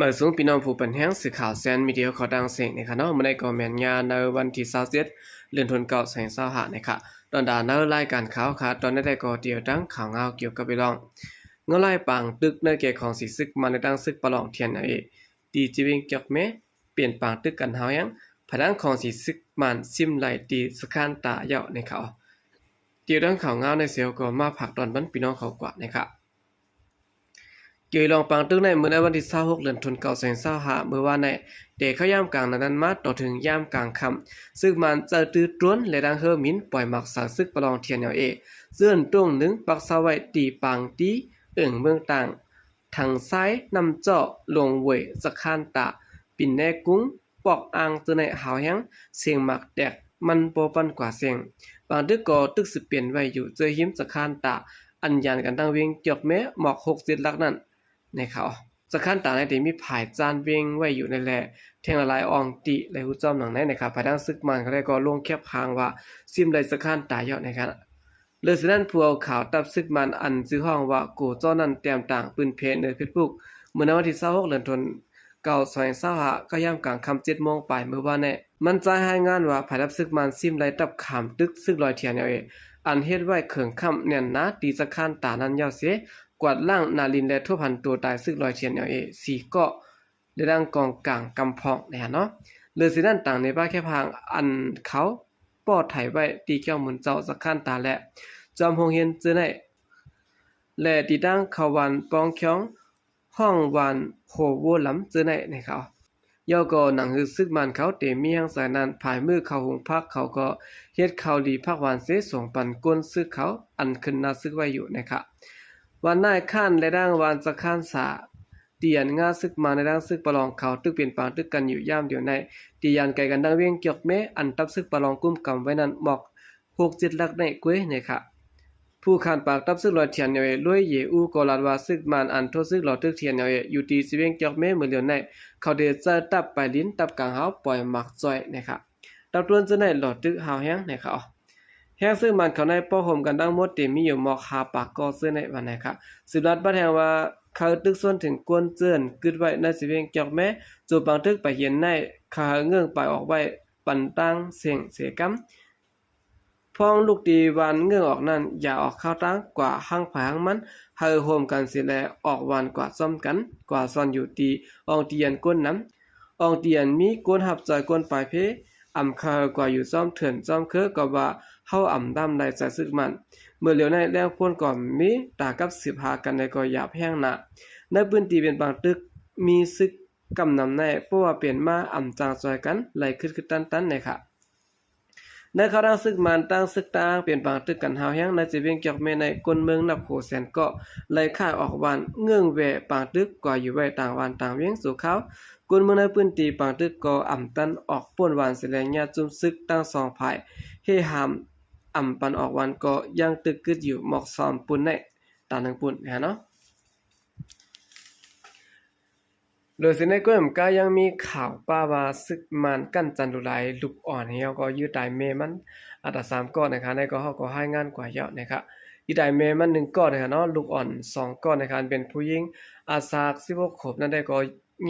ມາສູງພີ່ນ້ອງຜູ້ເປັນແຮງ ສື່ຂ່າວແຊນມີເດຍຂອງຕ່າງເສງນະຄະເນາະ. ມື້ໃດກໍແມ່ນຍາມໃນວັນທີຊາວເຈັດ ເດືອນເດືອນເກົ້າ ສອງພັນຊາວຫ້ານະຄະ. ຕອນດາໃນລາຍການຂ່າວຄະ ຕອນໃດກໍຕຽວຕັ້ງຂ່າວງາວກ່ຽວກັບເລື່ອງເງົາລາຍປາງຕຶກໃນແກ່ຂອງສີຊຶກມານ ແລະ ຕັ້ງຊຶກປະລອງ TNLA ທີ່ຈະວຽງຈອກແມ້ ເປັນປາງຕຶກກັນຮາວແຮງ ພາຍຫຼັງຂອງສີຊຶກມານຊິມໄລ່ຕີສະຄານຕາເຍົາະນະຄະ. ຕຽວຕັ້ງຂ່າວງາວໃນເຊວກໍມາຝາກຕອນບັນພີ່ນ້ອງເຂົາກວ່ານະຄະ. ກ່ຽວກັບເລື່ອງປາງຕຶກໃນມື້ໃນວັນທີຊາວຫົກ ເດືອນເດືອນເກົ້າ ສອງພັນຊາວຫ້າ ມື້ວານໃນ ແຕ່ເຂົ້າຍາມກາງນຳນັ້ນມາຕໍ່ເຖິງຍາມກາງຄ່ຳ ຊຶກມານເຈົ້າຕື້ໂດຣນ ແລະ ດັ່ງເຮີມິນ ປ່ອຍໝາກສາຍຊຶກປະລອງ TNLA ເຈື່ອນໂຕ້ງໜຶ່ງ ປັກເຊົາໄວ້ທີ່ປາງຕີ ເອີ່ງເມືອງຕ່າງ ທາງຊ້າຍ ນ້ຳເຈາະ ລົງເຫວີຍ ສະຄານຕາ ປິນແນກຸງ ປອກອ່າງ ເຈີໃນຫາວແຮງ ສຽງໝາກແຕກ ມັນບໍ່ປັນກວ່າສຽງ. ບາງຕຶກກໍຕຶກສະເປັນໄວ້ຢູ່ເຈີຫິມສະຄານຕາ ອັນຍານກັນຕັ້ງວຽງຈອກແມ້ ໝອກຫົກເຈັດຫຼັກນັ້ນ ໃນເຂົາ ສະຄານຕາໃນທີ່ມີຜາຍຈານວຽງໄວ້ຢູ່ໃນແລ ແທງຫຼາຍໆອ່ອງຕີ ແລະ ຮູ້ຈ້ອມໜັງໃນນະຄະ. ພາຍທາງຊຶກມານເຂົາໄດ້ກໍລົງແຄບຫາງວ່າ ຊິມໄລ່ສະຄານຕາເຍົາະນະຄະ. ເລີຍສະນັ້ນ ຜູ້ເອົາຂ່າວທັບຊຶກມານ ອັນຊື່ຮ້ອງວ່າ ໂກຈໍ້ນັ້ນ ແຕ້ມຕ່າງປືນເພໃນເຟສບຸກ ເມື່ອໃນວັນທີຊາວຫົກ ເດືອນເດືອນເກົ້າ ສອງພັນຊາວຫ້າ ກໍຍາມກາງຄ່ຳ ເຈັດໂມງປາຍມື້ວານນີ້ ມັນຈະລາຍງານວ່າ ຝ່າຍທັບຊຶກມານຊິມໄລ່ຕັບຂາມຕຶກຊຶກລອຍ TNLA ອັນເຮັດໄວ້ເຄິ່ງຄ້ຳແໜ້ນໜາທີ່ສະຄານຕານັ້ນເຍົາະເສຍ ກວາດລ້າງໜ້າດິນ ແລະ ທົບຫັນໂຕຕາຍຊຶກລອຍ TNLA ສີ່ເກາະ ແລະ ດັ່ງກອງກາງກຳພອງໃນຫັ້ນເນາະ. ເລີຍສະນັ້ນ ຕ່າງໃນປ່າແຄບຫາງ ອັນເຂົາປໍ້ໄຖໄວ້ທີ່ແກ້ວມູນເຈົ້າ ສະຄານຕາ ແລະ ຈອມໂຮງຮຽນເຈີໃນ ແລະ ທີ່ຕັ້ງເຂົ້າຫວ່ານປອງຂຽວ ຫ້ອງຫວ່ານໂຮໂວລຳເຈີໃນໃນເຂົາ ເຍົາະກໍໜັງຫືອຊຶກມານເຂົາເຕັມມີແຮງໃຈນັ້ນ ພາຍມື້ເຂົາຫຸງຜັກ ເຂົາກໍເຮັດເຂົ້າດີຜັກຫວານເສ ສົ່ງປັນກົນຊຶກເຂົາ ອັນຂຶ້ນໜ້າຊຶກໄວ້ຢູ່ໃນຂະ ຫວ່ານນາຍຄ້ານ ແລະ ດັ່ງຫວ່ານສະຄານສາ ຕຽນງາຊຶກມານ ແລະ ດັ່ງຊຶກປະລອງເຂົາ ຕຶກເປັນປາງຕຶກກັນຢູ່ຍາມດຽວໃນ ທີ່ຍານໄກກັນດັ່ງວຽງຈອກແມ້ ອັນທັບຊຶກປະລອງກຸ້ມກຳໄວ້ນັ້ນ ໝອກຫົກເຈັດຫຼັກໃນກວຍໃນຂະ. ຜູ້ຂານປາກຕັບຊຶກລອຍ TNLA ລວຍເຢອູ ກໍລາດວ່າ ຊຶກມານອັນໂທດຊຶກຫຼໍ່ຕຶກ TNLA ຢູ່ທີ່ຊະວຽງຈອກແມ້ ມື້ລຽວໃນ ເຂົາໄດ້ໃຊ້ຕັບປາຍລິນ ຕັບກາງຫາວ ປ່ອຍໝາກຈ່ອຍໃນຂະ ຕັບໂຕນເຈີໃນຫຼໍ່ຕຶກຫາວແຮງໃນຂະ. ແຮງຊຶກມານເຂົາໃນປ້ອງໂຮມກັນທັງໝົດ ເຕັມມີຢູ່ໝອກຫ້າປາກກໍເຈີໃນວ່າໃນຂະ. ສືບລັດບັດແຮງວ່າ ເຂົາຕຶກຊົນເຖິງກົນເຈີນກຶດໄວ້ໃນຊະວຽງຈອກແມ້ ໂຈປາງຕຶກປາຍເຢັນໃນ ເຂົາເງິ້ງປາຍອອກໄວ້ ປັນຕ່າງເສັງເສກຳ ພອງລູກຕີຫວ່ານເງິ້ງອອກນັ້ນ ຢ່າອອກເຂົ້າຕ່າງກວ່າ ຫາງໃຜຫາງມັນ ໃຫ້ໂຮມກັນເສຍແລ ອອກຫວ່ານກວ່າຊ້ອມກັນ ກວ່າຊ່ອນຢູ່ຕີ ອອງຕີອັນກົນນຳ ອອງຕີອັນມີກົນຮັບຈ່ອຍ ກົນປາຍເພ ອຳເຂົາກວ່າຢູ່ຊ້ອມເຖື່ອນຊ້ອມເຄີ ກໍວ່າເຮົາອຳດຳໄລ່ໃສ່ຊຶກມັນ ເມື່ອຫຼຽວໃນແລ້ວໂພນກໍມີ ຕາກັບສືບຫາກັນໃດກໍຢາບແຮງໜາ ໃນພື້ນທີ່ເປັນປາງຕຶກ ມີຊຶກກຳນຳໃນ ເພາະວ່າເປັນມາອຳຈ້າງຊ່ອຍກັນ ໄລ່ຄຶດໆຕັນໆໃນຂະ. ໃນຄາວດັ່ງຊຶກມານ ຕັ້ງຊຶກຕັ້ງເປັນປາງຕຶກກັນຫາວແຮງ ໃນຊະວຽງຈອກແມ້ໃນ ຄົນເມືອງນັບໂຂແສນເກາະ ໄລ່ຄ້າຍອອກຫວ່ານ ເງິ້ງແວ່ປາງຕຶກກວ່າຢູ່ໄວ້ຕ່າງຫວ່ານຕ່າງວຽງຊົ່ວຄາວ ຄົນເມືອງໃນພື້ນທີ່ປາງຕຶກກໍອຳຕັນອອກໂປ້ນຫວ່ານເສຍແລ ຍາດຈຸ້ມຊຶກທັງສອງຝ່າຍ ເຮຫາມອຳປັນອອກຫວ່ານ ກໍຍັງຕຶກກຶດຢູ່ໝອກສອງປຸນໃນ ຕາໜຶ່ງປຸນຫັ້ນເນາະ. ໂດຍເສຍໃນກ້ວຍໝາກກ້າຍັງມີຂ່າວປ້າວ່າ ຊຶກມານກັ້ນຈັນດູຫຼາຍ ລູກອ່ອນເຮົາກໍຢື້ຕາຍແມ່ມັນ ອັດຕາສາມເກາະນະຄະ ໃນກໍເຮົາກໍລາຍງານກວ່າເຍົາະນະຄະ ຢື້ຕາຍແມ່ມັນໜຶ່ງເກາະນະຄະເນາະ ລູກອ່ອນສອງເກາະນະຄະ ອັນເປັນຜູ້ຍິງອາສາສິບຫົກຂົບນັ້ນໄດ້ກໍ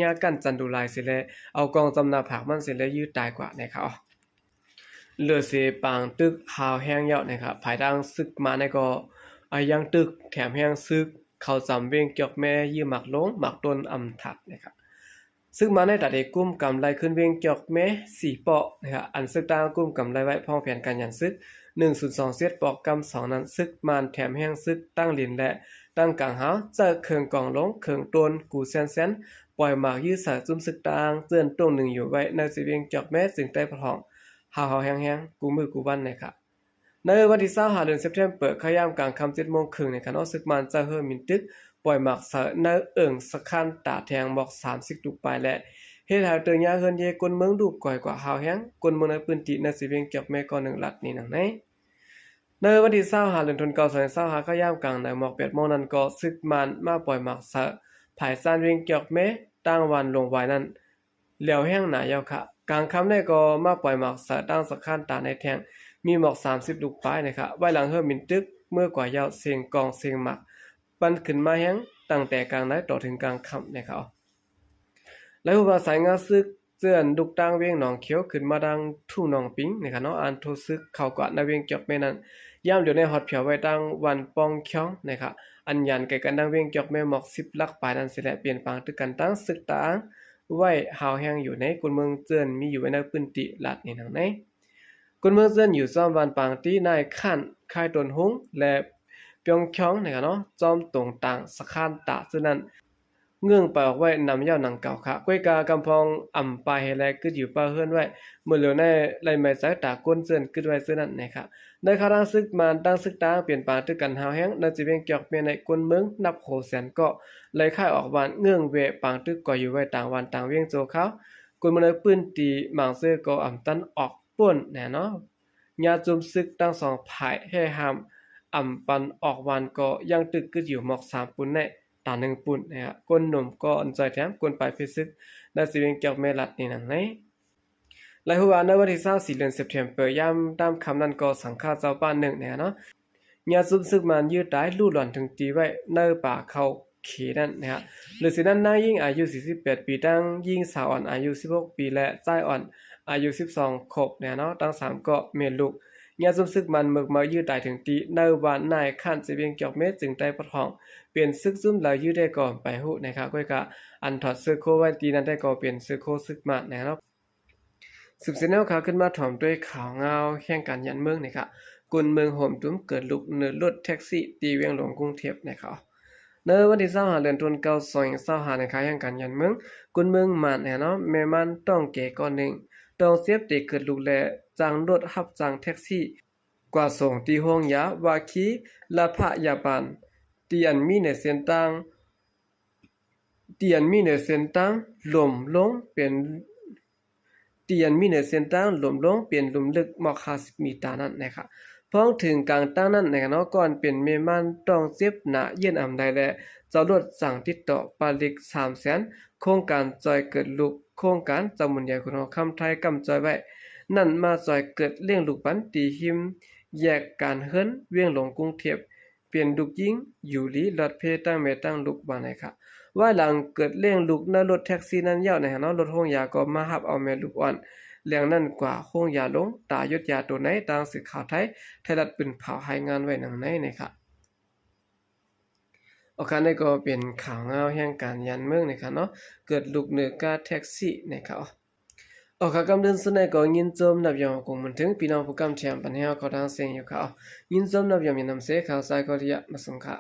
ຍາກັ້ນຈັນດູຫຼາຍເສຍແລ ເອົາກອງຈຳໜ້າຜາກມັນເສຍແລ ຢື້ຕາຍກວ່ານະຄະ. ເຫຼືອເສຍປາງຕຶກຫາວແຮງເຍົາະນະຄະ ພາຍທາງຊຶກມານໃນກໍອາຍັງຕຶກແຖມແຮງຊຶກ ເຂົ້າຈຳວຽງຈອກແມ້ ຢື້ໝາກລົງ ໝາກຕົ້ນອຳທັດນະຄະ. ຊຶກມານໃນຕາເດກຸ້ມກຳໄລ່ຂຶ້ນວຽງຈອກແມ້ ສີ່ເປາະນະຄະ ອັນຊຶກຕ່າງກຸ້ມກຳໄລ່ໄວ້ ພ້ອມແຜນການຍາມຊຶກ ໜຶ່ງສູນສອງເຈັດ ປອກກຳສອງນັ້ນ ຊຶກມານແຖມແຮງຊຶກ ຕັ້ງດິນ ແລະ ຕັ້ງກາງຫາວ ເຈີເຄື່ອງກອງລົງ ເຄື່ອງໂຕນ ກູແຊນແຊນ ປ່ອຍໝາກຢື້ໃສ່ຈຸ້ມຊຶກຕ່າງ ເຈື່ອນໂຕ້ງໜຶ່ງຢູ່ໄວ້ໃນຊະວຽງຈອກແມ້ ເຊິ່ງໄຕ້ປະທ້ອງ ຫາວໆແຮງໆ ກູມື້ກູວັນນະຄະ. ໃນວັນທີຊາວຫ້າ ເດືອນເຊັບເທັມເປີ ຄະຍາມກາງຄ່ຳ ເຈັດໂມງເຄິ່ງນະຄະເນາະ ຊຶກມານເຈົ້າເຮີມິນຕຶກ ປ່ອຍໝາກໃສ່ໃນເອີ່ງສະຄານຕາແທງ ໝອກສາມສິບລູກປາຍ ແລະ ເຮັດໃຫ້ເຕີຍຍາເຮືອນເຢ ຄົນເມືອງລູກກອຍກວ່າຫາວແຮງ ຄົນເມືອງໃນພື້ນທີ່ໃນຊະວຽງຈອກແມ້ ກໍໜຶ່ງລັດນີ້ໜັງໃນ ໃນວັນທີຊາວຫ້າ ເດືອນເດືອນເກົ້າ ສອງພັນຊາວຫ້າ ຄະຍາມກາງໃນໝອກແປດໂມງນັ້ນ ກໍຊຶກມານມາປ່ອຍໝາກໃສ່ ພາຍຊານວຽງຈອກແມ້ ຕ່າງຫວ່ານຫຼວງຫວາຍນັ້ນ ແຫຼວແຮງໜາເຍົາະຄະ. ກາງຄ່ຳໃນກໍມາປ່ອຍໝາກໃສ່ຕັ້ງສະຄານຕາໃນແທງ ມີໝອກສາມສິບລູກປາຍນະຄະ. ໄວ້ຫຼັງເຮີມິນຕຶກເມືອກວ່າເຍົາະ ສຽງກອງສຽງໝາກປັ່ນຂຶ້ນມາແຮງ ຕັ້ງແຕ່ກາງໃນຕໍ່ເຖິງກາງຄ່ຳນະຄະ. ລາຍຮູ້ວ່າສາຍງາຊຶກເຈື່ອນລຸກທາງວຽງໜອງຂຽວ ຂຶ້ນມາທາງທົ່ງໜອງປິງ ນະຄະເນາະ, ອັນໂທຊຶກເຂົ້າກວາດໃນວຽງຈອກແມນັ້ນ ຍາມດຽວໃນຮອດພຽວໄວ້ທາງວັນປ່ອງຂຽວ ນະຄະ, ອັນຍານໄກກັນທາງວຽງຈອກແມໝອກສິບຫຼັກປາຍນັ້ນເສຍແຫຼະ ເປັນປາງຕຶກກັນທາງຊຶກຕາງໄວ້ຮາວແຮງຢູ່ໃນ ຄົນເມືອງເຈື່ອນມີຢູ່ໄວ້ໃນພື້ນທີ່ລາດນີ້ນຳໃນ. ຄົນເມືອງເຈື່ອນຢູ່ຊ້ອມບ້ານປາງຕີ ນາຍຂ້ານ ຄ້າຍຕົນຮຸງ ແລະ ປຽງຂອງ ນະຄະເນາະ, ຈອມຕົງຕາງສະຄານຕາຊື່ນັ້ນ ເງື່ອນໄປອອກໄວ້ນຳຍາວໜັງເກົ່າຄະ. ກ້ວຍກາກຳພອງອຳປາເຮແລ ກຶດຢູ່ປ່າເຮືອນໄວ້ ເມື່ອເຫຼືອໃນໄລ່ໄມ້ໃສຕາຄົນເຈື່ອນກຶດໄວ້ຊື່ນັ້ນ ນະຄະ. ໃນຄາວທາງຊຶກມານ ທາງຊຶກຕາງເປັນປາງຕຶກກັນຮາວແຮງ ໃນເຈວຽງຈອກແມໃນ ຄົນເມືອງນັບໂຫແສນກໍໄລ່ຄ້າຍອອກບ້ານ ເງື່ອນແວ່ປາງຕຶກກໍຢູ່ໄວ້ຕ່າງບ້ານຕ່າງວຽງຊົ່ວຄາວ. ຄົນເມືອງໃນພື້ນທີ່ບາງເທື່ອກໍອຳຕັນອອກ ປ່ນແນ່ເນາະ. ຍາຈຸມຊຶກທັງສອງຝ່າຍແຫ່ຫ້າມອຳປັນອອກວານກໍຍັງຕຶກກຶດຢູ່ໝອກສາມປຸນແນ່ ຕາໜຶ່ງປຸນນະຄະ. ຄົນໜຸ່ມກໍອັນຈອຍແຖມຄົນປາຍເພຊຶກ ໃນເຈວຽງຈອກແມລັດນີ້ນຳໃນ. ລາຍຮູ້ວ່າໃນວັນທີຊາວສີ່ ເດືອນເຊັບເທັມເປີ ຍາມຕາມຄ່ຳນັ້ນກໍສັງຄາເຈົ້າບ້ານໜຶ່ງນະຄະເນາະ ຍາຈຸມຊຶກມານຢື້ຕາຍ ລຸຫຼອນເຖິງຕີໄວ້ໃນປ່າເຂົ້າ ເຂນັ້ນນະຄະ. ຫຼືຊິນັ້ນນາງຍິງອາຍຸສີ່ສິບແປດປີ ທັງຍິງສາວອ່ອນອາຍຸສິບຫົກປີ ແລະ ຊາຍອ່ອນອາຍຸສິບສອງຂວບນະຄະເນາະ, ທັງສາມກໍແມ່ລູກ ຍາຈຸມຊຶກມັນເມີກມາຢື້ຕາຍເຖິງທີ່ໃນບ້ານນາຍຂ້ານ ເຈວຽງຈອກແມ ຈຶ່ງໄດ້ປະທ້ອງ ເປັນຊຶກຈຸມລາວຢື້ແທ້ກໍໄປຮູ້ນະຄະ. ກ້ວຍກາອັນຖອດເສື້ອໂຄໄວ້ຕີນັ້ນແທ້ກໍເປັນເສື້ອໂຄຊຶກມານນະຄະເນາະ. ສືບເສຍແນວຂ່າວຂຶ້ນມາຖອມດ້ວຍຂ່າວງາວແຫ່ງການຍານເມືອງນີ້ຄະ. ຄົນເມືອງໂຮມຕຸມເກີດລຸກເນີລົດແທັກຊີ ທີ່ວຽງຫຼວງກຸງເທບນະຄະ. ໃນວັນທີຊາວຫ້າ ເດືອນຕຸນເກົ້າ ສອງພັນຊາວຫ້າ ໃນຂ່າວແຫ່ງການຍານເມືອງ ຄົນເມືອງມານແນ່ເນາະ, ແມ່ມ່ານຕ້ອງແກ່ກ້ອນໜຶ່ງ ຕ້ອງເຈັບເຕະເກີດລຸກ ແລະ ຈ້າງລົດຮັບຈ້າງແທັກຊີ ກວາດສົ່ງທີ່ໂຮງຢາວາຄີລະພະຍາບານ ທີ່ອັນມີໃນເສັ້ນທາງ ທີ່ອັນມີໃນເສັ້ນທາງລົ້ມລົງເປັນ ທີ່ອັນມີໃນເສັ້ນທາງລົ້ມລົງເປັນຫຼຸມເລິກໝອກຫ້າສິບມີຕານັ້ນນະຄະ. ພ້ອມເຖິງກາງທາງນັ້ນນະຄະເນາະ, ກ່ອນເປັນແມ່ມ່ານຕ້ອງເຈັບໜ້າເຢັນອຳໄລ ແລະ ເຈົ້າລົດສັ່ງຕິດຕໍ່ປະລິກສາມແສນ ໂຄງການຊ່ອຍເກີດລູກ ໂຄງການເຈົ້າບຸນໃຫຍ່ຂຸນຫົວຄຳໄທກຳຈ່ອຍໄວ້ນັ້ນ ມາຊ່ອຍເກີດລ້ຽງລູກປັນທີ່ຮິມແຍກການເຮືອນວຽງຫຼວງກຸງເທບ ເປັນລູກຍິງຢູ່ດີລອດເພທັງແມ່ທັງລູກວ່າໃນຄະ. ວາຍຫຼັງເກີດລ້ຽງລູກໃນລົດແທັກຊີນັ້ນແລ້ວນະຄະເນາະ, ລົດໂຮງຢາກໍມາຮັບເອົາແມ່ລູກອ່ອນ ແລງນັ້ນກວ່າໂຮງຢາຫຼວງຕາຢຸດຢາໂຕໃນ. ຕາມສື່ຂ່າວໄທ ໄທລັດປຶ້ນເຜົາ ລາຍງານໄວ້ດັ່ງໃນນະຄະ. ໂອເຄ ນີ້ກໍເປັນຂ່າວງາວແຫ່ງການຍານເມືອງນະຄະເນາະ, ເກີດລຸກເນີກາແທັກຊີນະຄະ. ອອກຂ່າວກຳເດີນສຸດໃນກໍຍິນຊົມນັບຢອງກົງບຸນເຖິງພີ່ນ້ອງຜູ້ກຳແຖມປັນແຮວເຂົ້າທາງເສັງຢູ່ຄະ. ຍິນຊົມນັບຢອງມີນຳເສຂ່າວສາຍກໍລະຍະມາສົ່ງຄະ.